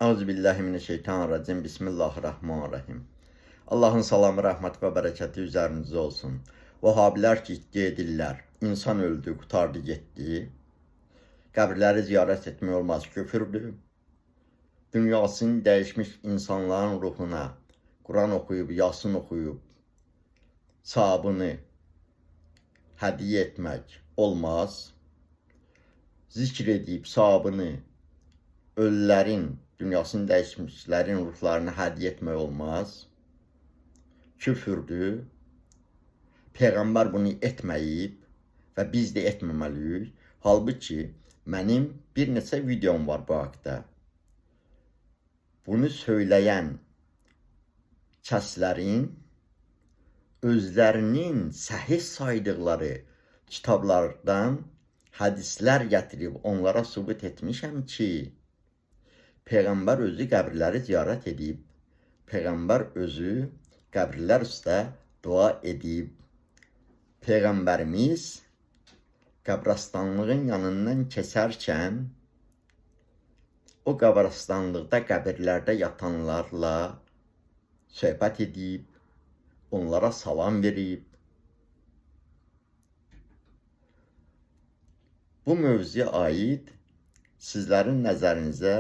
Euzubillahimineşşeytanirracim. Bismillahirrahmanirrahim. Allahın salamı, rəhməti və bərəkəti üzərinizə olsun. Vahhabilər ki, iddia edirlər, insan öldü, qurtardı, getdi. Qəbirləri ziyarət etmək olmaz, küfürdür. Dünyasını dəyişmiş insanların ruhuna Quran oxuyub, Yasin oxuyub, savabını hədiyyə etmək olmaz. Zikr edib savabını ölülərin, dünyasını dəyişmişlərin ruhlarına hədiyyə etmək olmaz. Küfürdür. Peyğəmbər bunu etməyib və biz də etməməliyik. Halbuki mənim bir neçə videom var bu haqda. Bunu söyləyən kəslərin özlərinin səhih saydıqları kitablardan hədislər gətirib onlara sübut etmişəm ki, Peyğəmbər özü qəbirləri ziyarət edib, Peyğəmbər özü qəbirlər üstə dua edib. Peyğəmbərimiz qəbristanlığın yanından keçərkən o qəbristanlıqda qəbirlərdə yatanlarla söhbət edib, onlara salam verib. Bu mövzuya aid sizlərin nəzərinizə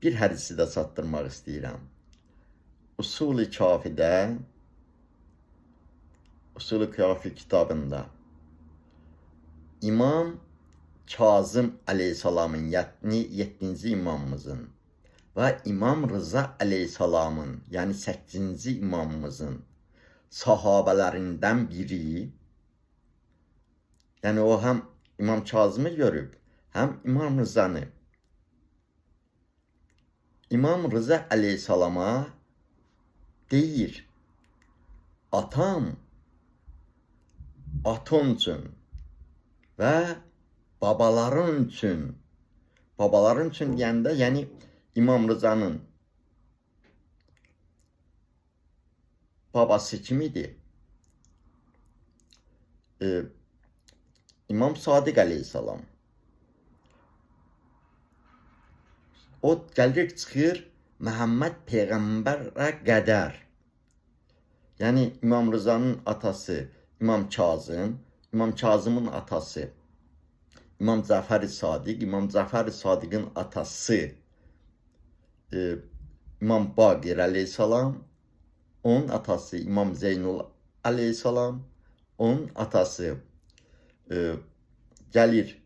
bir hədisi də çatdırmaq istəyirəm. Usul-i Kafidə, Usul-i Kafi kitabında İmam Kazım əleyhissalamın, yəni 7-ci imamımızın və İmam Rıza əleyhissalamın, yəni 8-ci imamımızın sahabələrindən biri, yəni o həm İmam Kazımı görüb, həm İmam Rızanı. İmam Rıza əleyhissalama deyir, atam atın üçün və babaların üçün, babaların üçün deyəndə, yəni İmam Rızanın babası kim idi? İmam Sadiq əleyhissalam. O gəlir çıxır Məhəmməd Peyğəmbərə qədər. Yəni İmam Rızanın atası İmam Kazım, İmam Kazımın atası İmam Cəfər-i Sadiq, İmam Cəfər-i Sadiqin atası İmam Baqir əleyhissalam, onun atası İmam Zeynul əleyhissalam, onun atası gəlir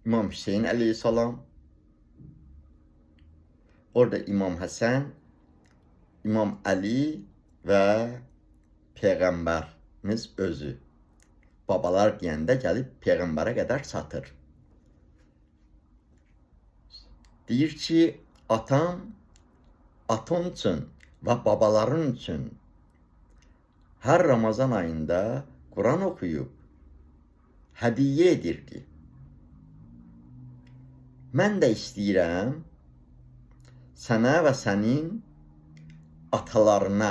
İmam Hüseyin əleyhissalam, orada İmam Həsən, İmam Əli və Peyğəmbərimiz özü. Babalar deyəndə gəlib Peyğəmbərə qədər çatır. Deyir ki, atam atın üçün və babaların üçün hər Ramazan ayında Quran oxuyub hədiyyə edirdi. Mən də istəyirəm sənə və sənin atalarına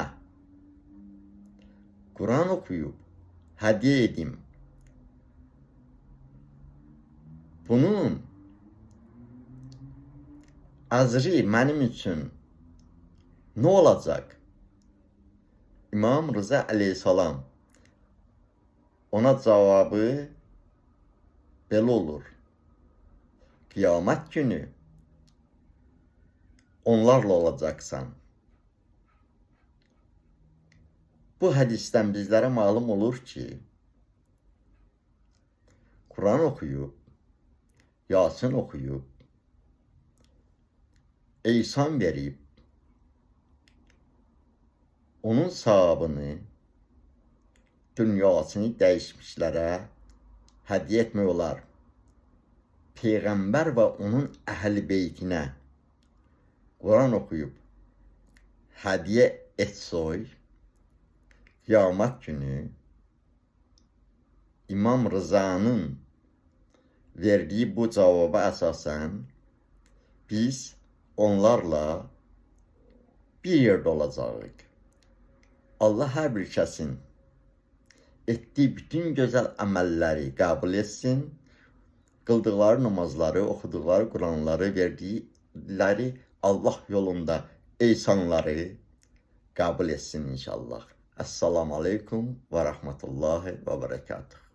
Quran oxuyub hədiyyə edim. Bunun əcri mənim üçün nə olacaq? İmam Rıza əleyhissalam ona cavabı belə olur. Qiyamət günü onlarla olacaqsan. Bu hədisdən bizlərə məlum olur ki, Quran oxuyub, Yasin oxuyub, eysan verib, onun savabını dünyasını dəyişmişlərə hədiyyə etmək olar. Peyğəmbər və onun əhl-i beytinə Quran oxuyub hədiyyə etsoy, qiyamət günü İmam Rızanın verdiyi bu cavaba əsasən biz onlarla bir yerdə olacağıq. Allah hər bir kəsin etdiyi bütün gözəl əməlləri qəbul etsin, qıldıqları namazları, oxuduqları Quranları, verdikləri Allah yolunda ehsanları qəbul etsin inşallah. Esselamu aleykum və rəhmətullahi və bərəkatuhu.